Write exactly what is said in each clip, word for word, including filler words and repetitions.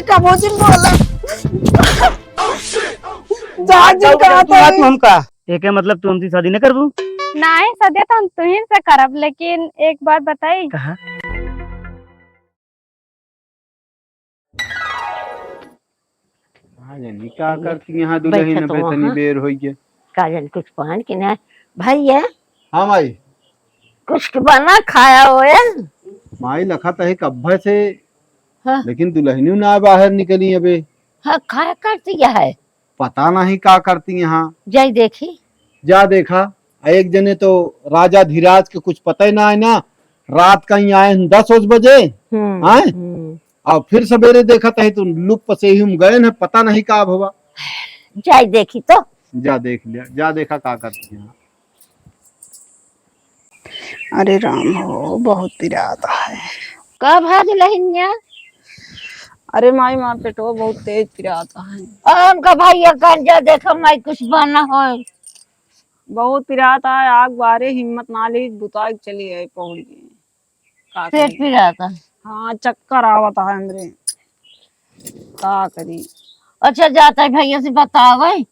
कबो जिन बोला। जा जिन कहा तू हमका। एके मतलब तू हमसे शादी न करबू? नाही, सदिया तो हम तुहिन से करब, लेकिन एक बात बताई। कहा? का जानी का करती यहाँ दुलहिन, बैठत अबे तनी वहाँ। बेर होइगे। का जानी कुछ पहन के ना। भैया। हाँ माई। कुछ के बना खाया होए। माई लखत है कब्बे से, हाँ। लेकिन दुलहिनियो ना बाहर निकली अबे। हाँ, का करती है? पता नहीं का करती यहाँ। जाई देखी। जा देखा, आ एक जने तो राजा धीराज के कुछ पता ही ना है ना, रात का ही आए हैं दस उस बजे, हम्म, आए? हम्म। और फिर सवेरे देखा तही तो लुक पसेही में गए हैं, पता नहीं का भवा। जाई देखी तो। जा देख लिया, जा देखा का करती हैं। अरे राम हो, बहुत पिरात है। का भा दुलहिनिया? अरे माई, मार पेटवा बहुत तेज पिरात है। और उनका भैया कहन जा देखा माई कुछ बना होए। बहुत पिरात है, आग बारे हिम्मत ना ली, बुताई के चली आई पहुड़ गई। का पेट करी? पिरात है। हाँ, चक्कर आवत है हमरे। का करी? अच्छा, जाता है भैया से बतावे।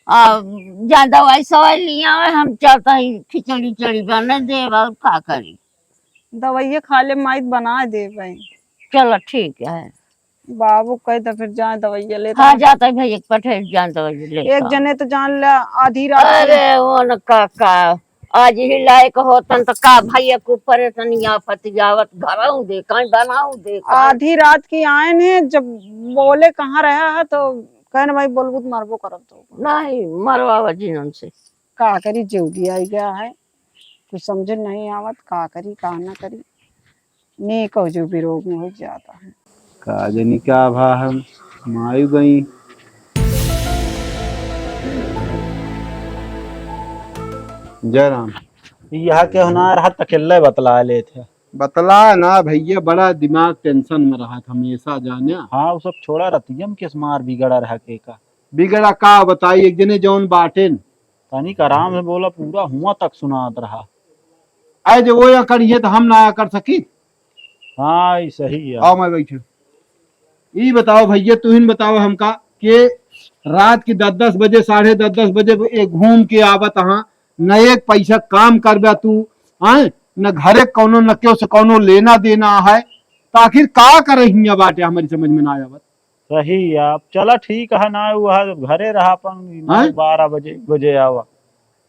आ, जा दवाई सवाई लिया आवे, हम चलता ही खिचड़ी उचड़ी बने देब, और का करी? दवाइये खा ले माई, बना देब। चलो ठीक है। बाबू कह दे फिर जाए दवाइये ले। हाँ, जाता है भैया, पठे जान दवाइये ले एक का। जने तो जान ले आधी रात के। अरे, उनका का, आज ही लायक होतन तो का भैया के ऊपर इतनी आफत आवत, घरऊ दे, कहीं बनाऊ दे, कहीं। आधी रात की आयन है, जब बोले कहाँ रहा है तो कहन भाई बोलबू तो मरबो करब तो। नहीं, मरवावा जिनन से। का करी, जल्दी आई गया है, कुछ समझ नहीं आवत, का करी, का ना करी। नी कहू जो भी रोग में हो जाता है। का जनी का भा हम मायू गई। जय राम। यहाँ के होना रहा, अकेले बतला लेत है। बतला ना भैया, बड़ा दिमाग tension में रहा था हमेशा जाने। हाँ, वो सब छोड़ा, रतियम किस मार बिगड़ा रहा के का। बिगड़ा का बताई, एक जने जौन बाटेन। तनिक आराम से बोला, पूरा हुआ तक सुनात रहा। आए जे वो या करिए तो हम ना या कर सकी। हाँ, ई सही है। आओ मैं बैठे। ई बताओ भैया, तू ही बताओ हमका कि रात की दस दस बजे, साढ़े दस दस बजे एक घूम के आवत हाँ, न एक पैसा काम करबा तू, हैं? न घरे कौनो, न केहू से कौनो लेना देना है, तो आखिर का करे हियाँ बाटे, हमारी समझ में ना आवत। सही है। अब चला ठीक है ना, वह घरे रहा अपन, हैं? बारह बजे, बजे आवा।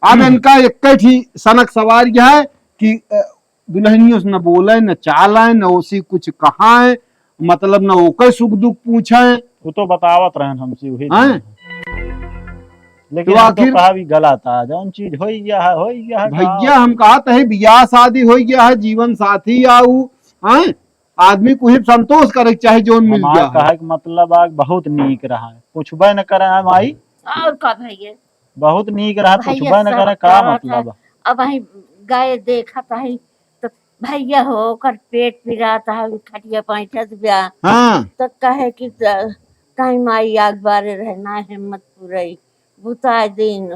अब हम्म। इनका एक ही सनक सवारी है कि, अ, दुलहनियों से न बोले, न चाले, न ओसी कुछ कहा है, मतलब न ओके सुख दुख पूछे। वो तो बतावत रहन हमसे, वही हैं? लेकिन तो हम तो आखिर कहा भी गलत आ, जौन चीज होई गया है, होई गया है, भैया, का हम कहत है, बियाह शादी होई गया है, जीवन साथी आऊ, हैं? आदमी को ही संतोष करे के चाहे, जौन मिल हमार गया है। कहे के मतलब आग बहुत नीक रहा है, पूछबे न करे हम आई। और का भैया? बहुत नीक रहा, भैया पूछबे न सब करे, का करत है। मतलब? अब वही गए देखत है, तो भैया हो, ओकर पेट पिरात है, उ खटिया बैठत बा। हाँ। तो कहे कि त-, कहीं माई आग बारे रहे, ना हिम्मत पुरई, बुता दिन,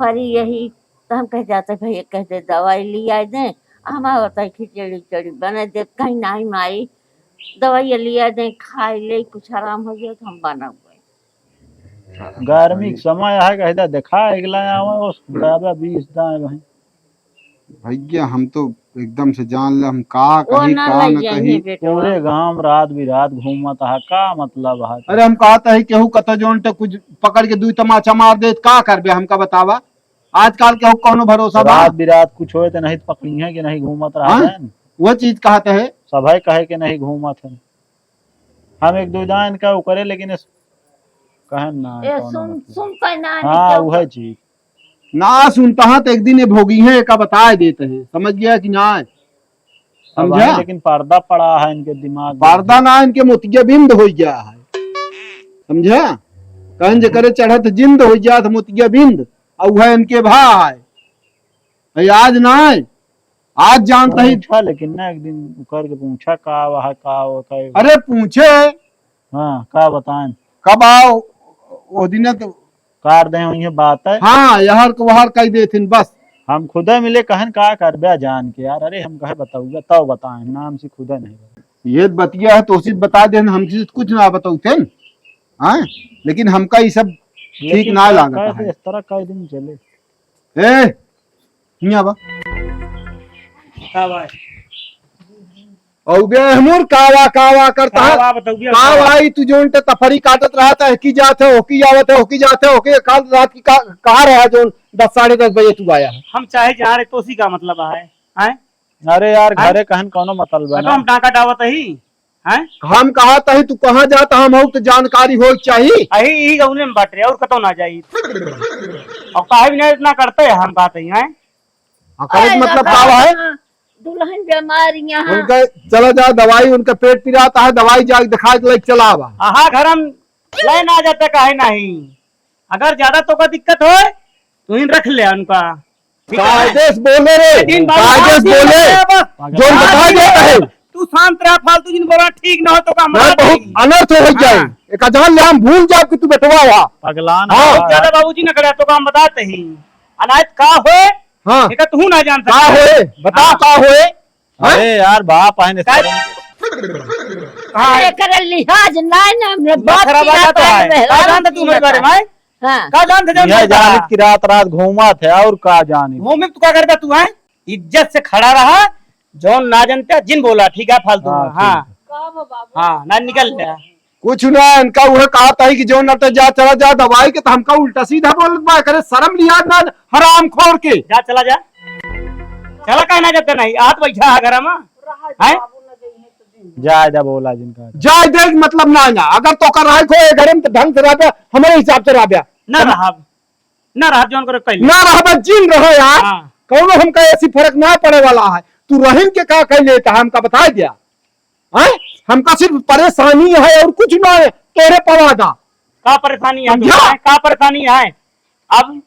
फरी यही। तो हम कह जाते, भैया कह दे, दवाई लिया दे, हम आवत है, खिचड़ी उचड़ी बना दे, कहीं नहीं माई, दवाई लिया दे, खाई ले, कुछ आराम हो जाए, तो हम बनावे। गर्मी के समय है, कह दे, देखा, अगला आवे, उस दादा बीस दाए वहीं। भैया, हम तो एकदम से जान ले, हम का वो कही, ना का लग न जाइए कही। बेटवा। पूरे गांव रात बिरात घूमत है, का मतलब है? अरे, हम कहत है, केहू कतो जौन तो कुछ पकड़ के दुई तमाचा मार दे, का करबे, हमका बतावा। आजकल केहू कौनो भरोसा बा? रात बिरात कुछ होए तो नहीं पकड़ी है कि नहीं घूमत रहा हाँ? है। वो चीज कहत है। सभे कहे के नहीं घूमत है। हम एक दो जान का ओकरे, लेकिन इस कहन ना ए, कौनो सुन, मतलब। सुन के ना हाँ, निकल वह चीज। ना सुनता है तो एक दिन ये भोगी है, एका बताए देते हैं, समझ गया कि ना? अब समझा? भाई, लेकिन पर्दा पड़ा है इनके दिमाग में। पर्दा ना, इनके मोतियाबिंद हो गया है, समझा? कहन जे करे चढ़त जिंद हो गया तो मोतियाबिंद, और वह इनके भा है। भाई, आज ना है, आज जानता ही। पूछा लेकिन ना, एक दिन उकर के पूछा का वहा का होता है। अरे पूछे। हाँ, का बताएं? कब आओ? वो दिन तो काट दे, वही बात है। हाँ, यहर को वहर कह देथिन बस। हम खुदे मिले, कहन का करबे जान के यार। अरे हम कहे बताऊंगा, तब बताएं, नाम से खुदे नहीं। ये बतिया है, तोसी बता देन, हमसे कुछ ना बताऊ थे, हाँ? लेकिन हमका ये सब ठीक लेकिन ना क्या लागत कह दे, है। इस तरह कह दिन चले। ए, हियाँ बा। का बा? अउबे हमूर कावा कावा करत ह। कावा बतउबे, कावा कावा। ई तू जौन ते तफरी काटत रहत ह, एकी जात ह, ओकी आवत ह, ओकी जात ह, ओकी काल रात की का, कहाँ रहा जौन दस, साढ़े दस बजे तू आया ह? हम चाहे जहाँ रहे, तोसी का मतलब है, हैं? अरे यार, हैं? घरे कहन कौनो मतलब है तो ना। हम डाका डावत ही, हैं? हम कहत ही, तू कहाँ जात ह, हमहू तो जानकारी होए के चाही। अही, यही गौने में बाटे, और कतौ ना जाई। और काहे भी नहीं इतना करते हैं, हम कहते ही, हैं? हाँ, करे के अरे मतलब बाबा, का है? हाँ, दुल्हन बीमार यहाँ। उनका चला जा दवाई, उनका पेट पिरात है, दवाई जाके दिखा के लेके चला आवा। आहा, घर हम ले ना जाते काहे नहीं? अगर ज्यादा तोका दिक्कत होए, तो इन रख ले उनका। ठीक है? कायदे से बोले रे, लेकिन बाबू कायदे से बात बोले। ये है बस। जो बता देता है। तू शांत रहा, फालतू जिन बोला, ठीक ना हो तो का मैं मना बहुत नहीं। अनर्थ हो जाए। हाँ। एक जान ले हम भूल जाब कि तू बेटवा हुआ। पगलान हाँ। है। ज्यादा बाबूजी न करे तो का हम बताते ही। अनायत का होए, हाँ। एका तू ना जान का सकता। होए? बता हाँ। का होए? हाँ? अरे यार, बाप आए ने का? शर्म। हाँ। अरे, करे लिहाज ना, ना, हमरे बाप मथुरा की बाजा तो आता है। है, का जानता तू मेरे बारे में? हाँ। का जानता, जानता यह है? जानित की रात, रात घूमत है, और का जानित? मुंह में तू का करबे तू, हैं? इज्जत से खड़ा रहा, जौन ना जानते, जिन बोला, ठीक है, फालतू हाँ, में। हाँ। ठीक है। का बा बाबू? हाँ, ना निकल ले। कुछ ना, इनका उहे कहत ही कि जौन नटे जा, चला जा, दवाई के, तो हमका उल्टा सीधा बोलत बा, करे शर्म लिहाज ना, हरामखोर के। जा, चला जा। चला काहे ना जाते नहीं, हाथ बैठा है घर में। रहा हैं? बाबू ना जाइए तो दिन। जाए दे बोला जिनका। जाए दे मतलब ना, ना, अगर तोका रहे को ये घर में तो ढंग से रहबे, हमारे हिसाब से रहबे। ना रहब, ना रहब, जौन करे कइले। ना रहबे, जिन रहे यार। हाँ। कौनो हमका ऐसी फर्क ना पड़े वाला है। तू रहीन के का कइले, तो हमका बता दिया। हैं? हमका सिर्फ परेशानी है और कुछ ना है, तोरे पवादा। का परेशानी है समझा? तुमका? का परेशानी है? अब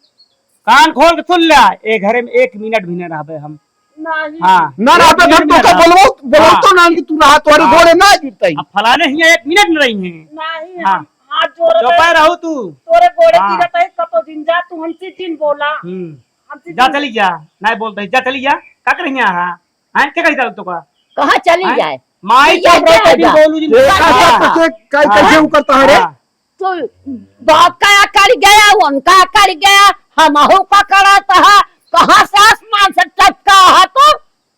कान खोल के सुन ले, ए घरे में एक मिनट भी ना रहबे हम। नहीं। हाँ, ना एक रहबे, मिनट हम भी ना तोका रहबे। बोलबो, बोलबो हाँ। तो ना कि तू रहा, तोरे हाँ। गोड़े ना गिरतई। अब फलाने हियाँ एक मिनट न रही है। नहीं, हाँ। हम हाथ जोड़ चुपे रहू तू। तोरे गोड़े हाँ। गिरत है, कतो दिन जा, तू हमसे जिन बोला। हम्म। हमसे जा जिन चली जा, नहीं बोलते, जा चली जा, का करेंगे यहाँ? हैं? क्या कही जाओ तो का? कहाँ चली हैं? जाए? माई चुप रहो, जा। कभी बोलू जिन। ये हाँ। कैसे, कैसे, कै-, हाँ। कैसे उ करता है रे? हाँ। तो बाप का अकड़ गया, उनका अकड़ गया, हमहू का करत है, कहाँ से आसमान से टपका है तू?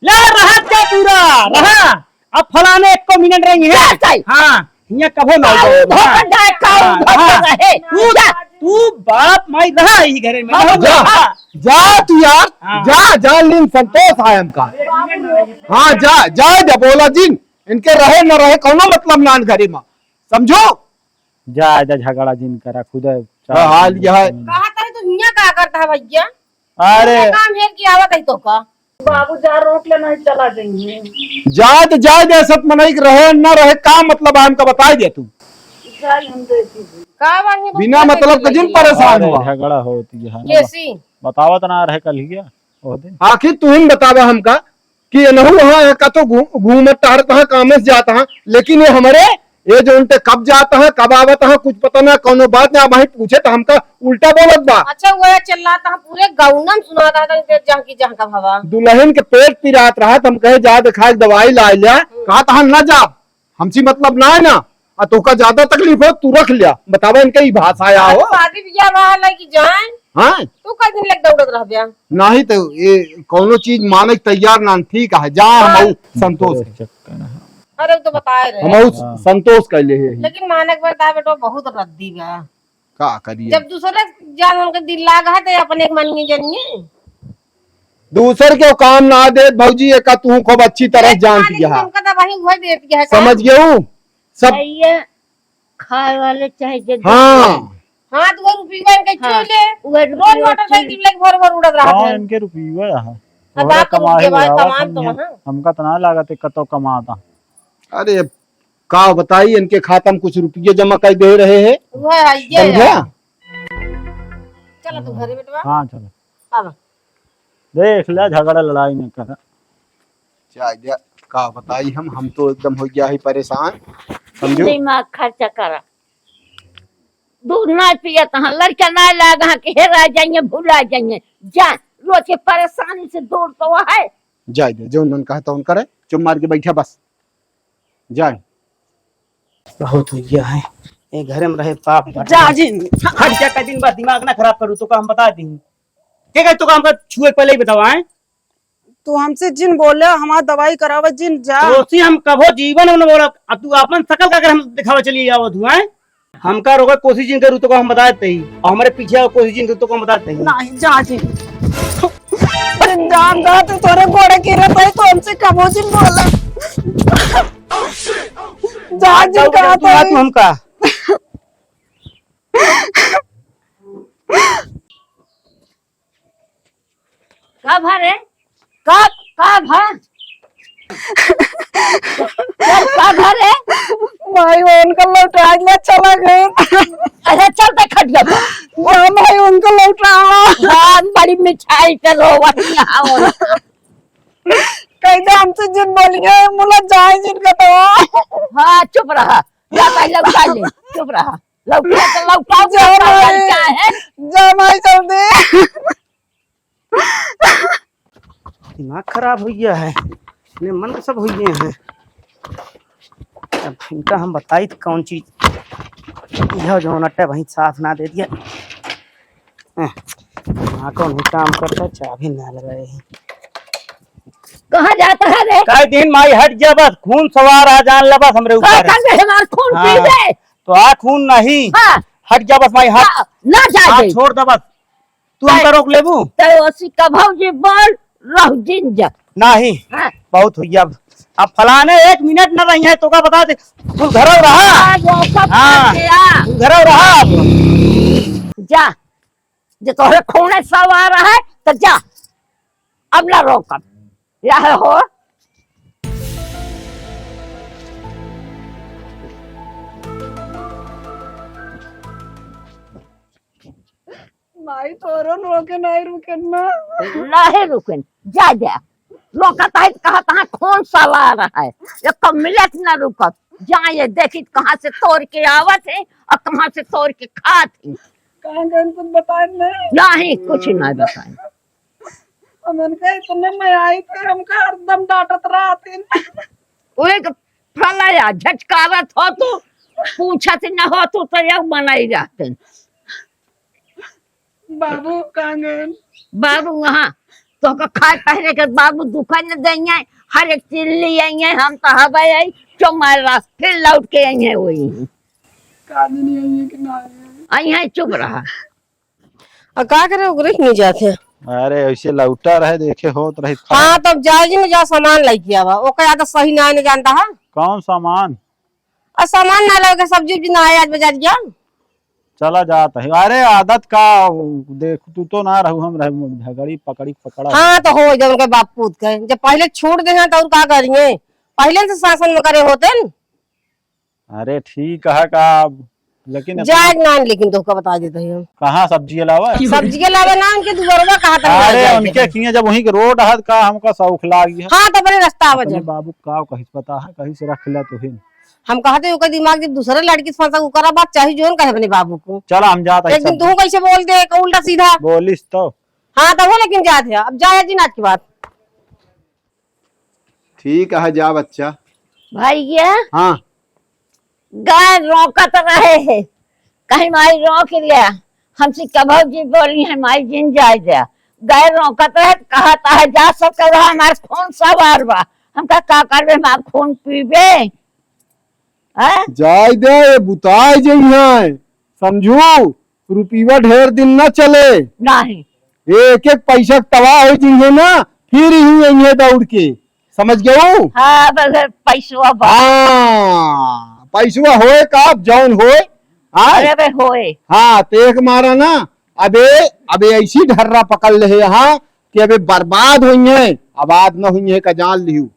ले रहा क्या पूरा? रहा। अब फलाने एक को मिनट रही है। जा सही। हाँ। हियाँ कभो ना काऊ उधर हाँ। पर जाए, काऊ हाँ, उधर हाँ। पर रहे। तू, जा। तू बाप माई रहा ही घरे में। हाँ, जा, हाँ। जा तू यार, हाँ। जा, जा, लेकिन संतोष है हमका। हाँ, जा, जा दे, बोला जिन, इनके रहे न रहे, कौनो मतलब ना घरे में, समझो? जा, जा, झगड़ा जिन करा, खुदा हाँ, हाल यह है। कहा तरे तू हियाँ का करता है भैया? अरे। इतना काम है कि आवत है तो का? बाबू जा रोक ले, नहीं चला जाएंगे। जाए तो जाए दे, सत मनई के रहे न रहे, का मतलब है हमका बताई दे तू। जाए हम देखी। का बानी बिना मतलब के जिन परेशान अरे, हुआ। झगड़ा होती है ना। कैसी? बतावत ना रहे कल ही क्या? वो दिन। आखिर तू ही बतावा हमका कि एनहु वहाँ कतो घू-, घूमत टहरत हाँ, कामे से जात हाँ, लेकिन ये हमरे ये जो उनके कब जात ह, कब आवत ह, कुछ पता ना, कौनो बात ना, वहीं पूछे तो हमका उल्टा बोलत बा। अच्छा, वो चिल्लात ह, पूरे गौनम सुनात ह, जहाँ की जहाँ का भवा। दुल्हन के पेट पिरात रहत, हम कहे, "जा दिखा के दवाई ला लिया।" हम्म। कहत ह, "ना जा, हमसे मतलब ना है ना, आ तोका ज्यादा तकलीफ हो, तू रख लिया।" बतावा, इनके ई भाषा या अरे हो। शादी बियाह वाला कि जाए, हाँ? तू कई दिन लेके दौड़त रहब्या? नहीं तो ये कौनो चीज माने के तैयार ना, ठीक है, जा, हम हाँ। बहुत संतोष है। चक्कर है। अरे, वो तो बताए रहे। हम बहुत हाँ। संतोष कर ले है। लेकिन माने के बाद बेटो बहुत रद्दी बा। का करिए? जब दूसरे जान उनके दिल लाग है तो अपने के मानिए जानिए। दूसर के काम ना दे भौजी, एका तू खूब अच्छी तरह एक जानती मालिक है। हमका तो वही हुआ देती है का? समझ गए? सब भैया, खाए वाले चाहे जे हाँ। देते हैं। हाँ, तो वो रुपया इनके हाँ, छू ले। वो रोज रुपया मोटरसाइकिल छू ले। लेके भर भर उड़त रहत हाँ, है। इनके रुपया है। अब तोहरा आप कमाए रुपया भाई, हुआ कमात तो हमने, हाँ। हमका तो ना लागत है कतो कमाता। अरे, का बताई, इनके खाता में कुछ रुपये जमा कर दे रहे हैं। वो है, ये समझा? है। चलो तू घरे बेटवा। हाँ, चलो। अब। देख ले, झगड़ा लड़ाई न कर। जा, जा, का बताई हम, हम तो एकदम हो गया है परेशान, समझो। दिमाग खर्चा करा। दूध ना पियत हाँ, लड़का ना लाग हाँ कि हेरा जाइए, भुला जाइए। जा, रोज के परेशानी से दूर तो है। जाए दे, जौन मन कहे तौन करे, चुप मार के बैठा बस। जाए। बहुत हो गया है, ये घरे में रहे पाप बाटे। जा जी। हट जा, का दिन बाद दिमाग ना खराब करू, तो का हम बता दी। के कहे तो का हमका छुए पहले ही बतावा है? तू हमसे जिन बोले, हमार दवाई करावे जिन जा। तो उसी हम कभो जीवन में न बोला, अब तू आपन शकल का अगर हम दिखावे चली आवत हुआ है, हमका रोके कोशिश जिन करू तो का हम बता देते ही, और हमारे पीछे आओ कोशिश जिन करू तो का हम बता देते ही। नहीं, जा जी। अरे जान जा, तू तोरे गोड़े गिरे भाई, तो हमसे कभो जिन बोला। जा जी, जाओ, कहा जाओ, तू तो आ, तू हमका। का भा रे? का, का भा? चल, का भा रे? माई, वो उनका लौटा ले चला गए। अच्छा, चल, देख खटिया पर। ना माई, उनका लौटा। हाँ, बड़ी मिठाई के रोवत यहाँ हो। कह दे हमसे जिन बोलिए, मुला जाए जिनका तो। हाँ, चुप रहा। जा भाई, लौटा ले, चुप रहा। लौटा तो लौटा, जा लौटा भाई। लौटा है। जा भाई, जल्दी। दिमाग खराब हो गया है, इतने मन के सब हो गए हैं। अब इनका हम बताई तो कौन चीज, यह जो नट्टे भाई साथ ना दे दिया। हैं, दिमाग कौन ही काम करता, चाबी ना लगाए हैं। कहाँ जाता है रे? कह दिन माई हट जा बस, खून सवार आ जान ले बस हमरे ऊपर। कहता है हमार खून पी हाँ। दे। तो आ खून नहीं। हाँ। हट जा बस माई, हट। हाँ, ना जा हाँ, दे। छोड़ दे बस। तू हमका रोक लेबू? तो ओसी का भौजी बोल, रह जिन जा। नहीं। हाँ। बहुत हो गया अब। अब फलाने एक मिनट न रही है, तो का बता दे। तू घरौ रहा। हाँ, वो सब हाँ। कर दिया। तू घरौ रहा अब। जा। जे तोहरे खूने सवार है, तो जा। अब ना रोकब। यह हो। माई, तोरो रोके नहीं रुके ना। नहीं रुकन, जा, जा। रोकत है तो कहत है, खून सवार है। एक मिनट ना रुकत। जा, ये देखी कहाँ से तोड़ के आवत है और कहाँ से तोड़ के खात है। कहाँ गए कुछ बताए नहीं? नहीं, कुछ नहीं बताए। हम उनके इतने में आई थे, हमका हरदम डांटत रहत हैं। वो एक फलाया झटकारत हो तू, पूछत न हो तू तो यह बनाई रहते। बाबू कहाँ गए? बाबू वहाँ तो का खाए पहले के बाबू दुकान न देंगे, हर एक चीज ले आएंगे, हम तो हवा आई चो मार रहा, फिर लौट के आएंगे वही। का दिन आई है कि ना आई है? आई है, चुप रहा। आ का करे, ओकरे के नहीं जात है। अरे, ऐसे लौटा रहे, देखे होत रही, खा। हाँ, तब जाए जी में जा, सामान लेके आवा। ओकर आदत सही ना, नहीं जानता है। कौन सामान? आ सामान ना लेके, सब्जी उब्जी ना आए आज बाजार गया। चला जात है। अरे, आदत का, देख, तू तो ना रहू, हम रहे, झगड़ी पकड़ी पकड़ा। हाँ, तो हो जब उनके बाप पूत के, जब पहले छोड़ दे हैं, तो और का करिए? पहले से शासन में करे होते न। अरे ठीक है का, लेकिन जाए ना, लेकिन तोहका बता देते हैं हम। कहाँ सब्जी लावा? सब्जी लावे ना, उनके दुआरवा कहाँ तक अरे जाए उनके देते? किए जब वहीं के रोड है का हमका शौक लागी है। हाँ, तो अपने रास्ता आवे अपने जाए। बाबू का कहीं पता है, कहीं से रख ले तो ही। हम कहते हैं, ओकर दिमाग जब दूसरे लड़की से फंसा, ओकरा बात चाहे जोन कहे अपने बाबू को। चला हम जात है एक दिन सब। तू कैसे बोल दे, एक उल्टा सीधा। बोलिस तो। हाँ, तो हो लेकिन जात है, अब जाए दिन आज के बाद। ठीक है, जा बच्चा। भैया। हाँ। गाय रोकत रहे है, कहीं माई रोक लिया, हमसे कभौ जी बोली है, माई जिन जाए जा। गाय रोकत रहे, कहत है, जा सब के रहा, हमार खून सवार बा। हम कहा, का करबे, हमार खून पीबे? हैं? जाए दे, ये बुताए जइहैं, समझू? रुपीवा ढेर दिन ना चले। नहीं। एक एक पैसा के तबाह हो जइहैं ना, फिर ही अइहैं दौड़ के, समझ गऊ? हाँ, बस पैसवा बा। हाँ, पैसवा होए का, अब जौन होए, आए। अरे बे होए। हाँ, तो एक मारा ना, अबे, अबे ऐसी ढर्रा पकड़ ले है यहाँ कि अबे बर्बाद होइहैं, आबाद न होइहैं का जान लिहू।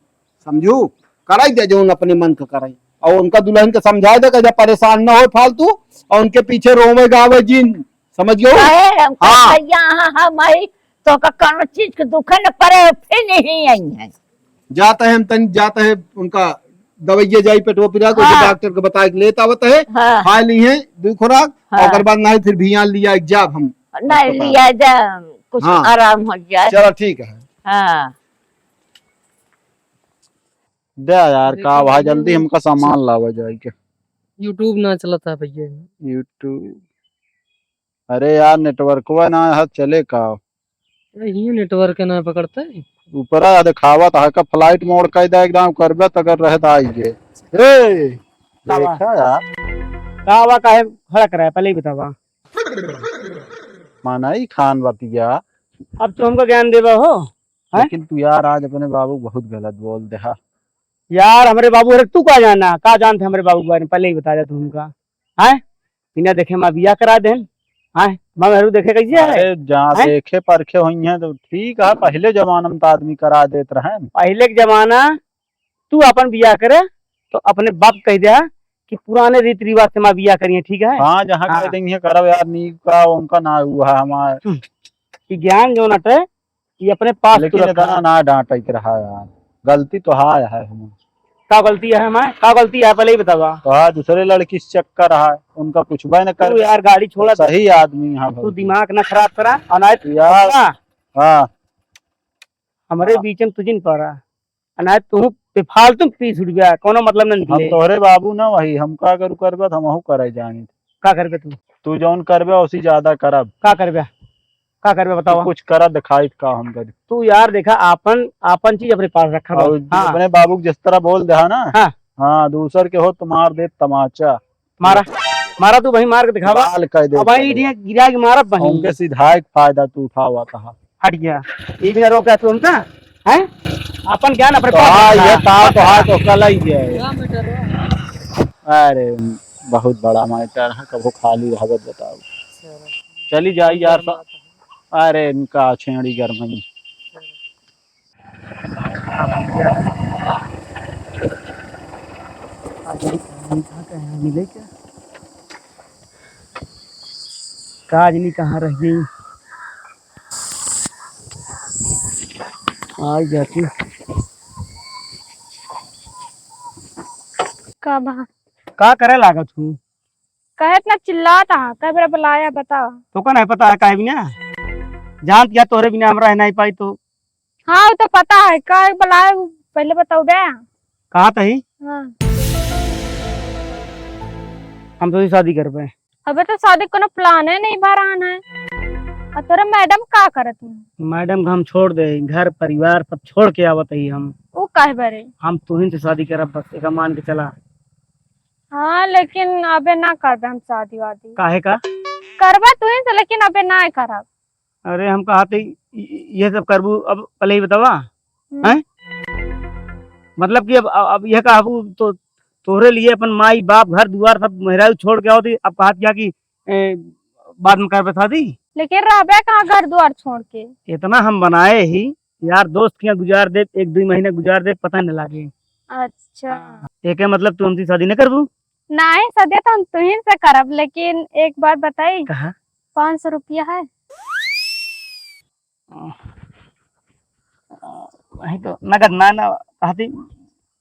समझू? कराई दे जौन अपने मन का कराई। और उनका दुल्हन के समझाए दे, कहे परेशान न हो फालतू, और उनके पीछे रोवे गावे जिन, समझ गयो? काहे? हम हाँ। भैया, हाँ, हाँ, माई, तो का कौनो चीज के दुखे न पड़े, फिर नहीं आई है। जाता है हम तन, जाता है उनका दवाइया जाई पेटवा पिरा को, हाँ। डॉक्टर के बताए के लेत आवत है, हाँ। खा ली है दो खुराक, हाँ। ओकर बाद नहीं फिर भियान लिया एक जाब हम नहीं अस्पताल। लिया जा, कुछ हाँ। आराम हो जाए। चलो ठीक है। हाँ। दे यार, देखा का भाई, भाई, जल्दी हमका सामान लावा जाए के। YouTube ना चलता भैया। YouTube, अरे यार, नेटवर्कवा ना है, चले का? अरे, हियाँ नेटवर्क ना पकड़ता है। ऊपरा दिखावत है का flight mode कइ दे एकदम, करबे त अगर रहे त आइए। ए, का बा? देखा यार। का बा, काहे भड़क रहा है, पहले ही बतावा। माना ही खान बतिया। अब तू हमको ज्ञान देबा हो, हैं? लेकिन तू यार आज अपने बाबू बहुत गलत बोल दे हा। यार, हमरे बाबू, अरे तू का जाना, का जानते हमरे बाबू के बारे में, पहले ही बता दे तू हमका, हैं? बिना देखे माँ बियाह करा देन, हैं? माँ मेहरू देखे कैसे है? अरे, जहाँ हैं? देखे परखे होइहैं तो ठीक है, पहले जमाना में तो आदमी करा देत रहन। पहले के जमाना, तू अपन बियाह करे तो अपने बाप कह दे कि पुराने रीति रिवाज से माँ बियाह करिए, ठीक है? हाँ, जहाँ हाँ। कह देंगे करब यार, नी का उनका ना हुआ हमार। हम्म। कि ज्ञान जो नटे, ये अपने पास तू लेकिन रखा। इतना ना डांटे के रहा यार, गलती तो हाय है हमार। का गलती है हमार? का गलती है, पहले ही बतावा। तो हाँ, दूसरे लड़की से चक्कर रहा है, उनका पूछबे न कर। तू यार गाड़ी छोड़ा। सही आदमी यहाँ तू भौजी। दिमाग ना खराब करा, अनायत यार। हाँ। हमरे हाँ। बीच में तुझिन पड़ा, अनायत तू बेफालतू पीस उठ गया, कोनो मतलब ना हम निकले। तोहरे बाबू ना वही, हमका अगर करबे तो हमहू करे जानी। का करबे तू? तू जौन करबे उसी ज्यादा करब। का करबे? का करबे तू बतावा? कुछ करा दिखाई का हम करी। तू यार देखा, आपन, आपन चीज अपने पास रखा बस। और हाँ। अपने बाबू के जिस तरह बोल दे हा ना, हाँ। हाँ, दूसर के हो तो मार दे तमाचा। मारा, मारा तू वही मार के दिखावा। बाल कह दे अब वही चले। इडिया गिरा के मारा वही। उनके सीधा एक फायदा तू उठावा कहा। हट गया। ये भी ना रोका तू हमका, हैं? अपन ज्ञान अपने तो पास हाँ, रखा। ये ताव तो हाँ तो कल ही है। क्या matter है? अरे, बहुत बड़ा matter है, कबो खाली रहबत बताओ। चली जाई यार, सा-, अरे, इनका छेड़ी गरमई। आज नहीं कहाँ, कहाँ मिले क्या? का आज नहीं कहाँ रह गई? आ जाती। का बा? का करे लागत हूँ? काहे इतना चिल्लात हा? कई बेरा बुलाया, बतावा। तोका नहीं पता है काहे बिना? जानत या तोहरे बिना हम रह नहीं पाई तो। हाँ, वो तो पता है। काहे बुलाए, वो पहले बताओ बे। कहा तही? हाँ। हम तो शादी करबे। अबे तो शादी कोनो plan है नहीं बा रहन है। और तोरे मैडम का करत हैं? मैडम का हम छोड़ दे, घर परिवार सब छोड़ के आवत ही हम। वो काहे बरे? हम तुहिन से शादी करब बस, एक मान के चला। हाँ, लेकिन अबे ना करबे हम शादी वादी। काहे का? करबे तुहिन से, लेकिन अबे ना करब। अरे, हम कहा थे, इ-, इ-, ये सब करबू, अब पहले ही बतावा, हम्म। हैं? मतलब कि अब, अब, अब ये कहबू तो तोहरे लिए अपन माई, बाप, घर दुआर सब मेहरारू छोड़ के आवत ही, अब कहत क्या कि, ए, बाद में करबे शादी? लेकिन रहबे कहाँ घर दुआर छोड़ के? इतना हम बनाए ही, यार दोस्त के यहाँ गुजार दे, एक दो महीना गुजार दे, पता न लागे। अच्छा। हाँ, एके मतलब तू हमसे शादी न करबू? नहीं, शादी तो हम तुहिन से करब, लेकिन एक बात बताई। कहा? पाँच सौ रुपया है। वही तो नगद ना, ना कहती,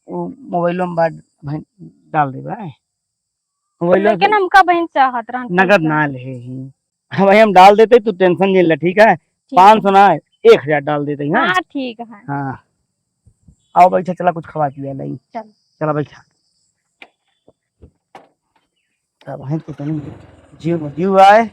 वो मोबाइलो में बात भाई डाल देबा। मोबाइलो लेकिन से हमका बहन चाहत रहन नगद पैसा। ना ले ही। हाँ भाई, हम डाल देते, तू tension नहीं ले, ठीक है? ठीक। पाँच सौ ना, एक हजार डाल देते हैं, हाँ? हाँ, ठीक है। हाँ। आओ बैठा, चला कुछ खवा पिया लाई। चल। चला बैठा। तब है तो तनी जीव, जीव आए।